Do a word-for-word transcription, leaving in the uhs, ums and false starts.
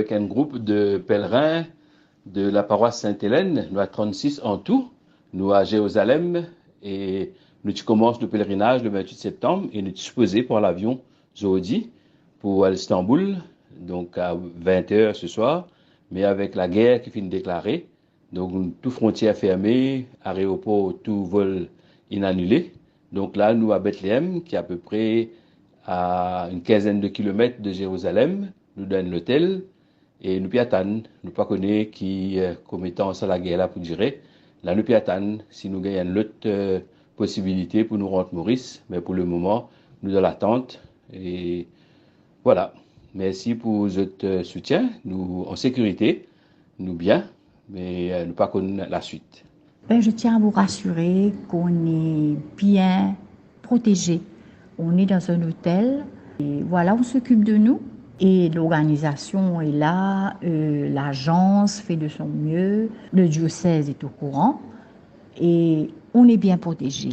Avek enn group de pelerin de laparoas Sint-Elenn, nou a trannsis an tou, nou a Zerizalem, e nou ti koumans nou pelerinaz le vintwit septam, e nou ti sipoze pran lavion zordi pou al Istanbul, donk a vint er seswar, me avek lager ki finn deklare, donk tou frontier ferme, aeropor, tou vol inn anile. Donk la, nou a Betleem, ki apepre a enn kinzenn de kilomet de Zerizalem, nou dan enn lotel, e nou pe atann, nou pa kone ki, eh, komietan sa lager la pou dire. La, nou pe atann si nou gagn enn lot, eh, posibilite pou nou rant Moris, me pou lemoman, nou dan latant. E vwala. Mersi pou zot, eh, soutien. Nou an sekirite, nou bien, me, eh, nou pa konn laswit. Ben, je tiens à vous rassurer qu'on est bien protégé. On est dans un hôtel et voilà, on s'occupe de nous. Et l'organisation est là, euh, l'agence fait de son mieux, le diocèse est au courant et on est bien protégé.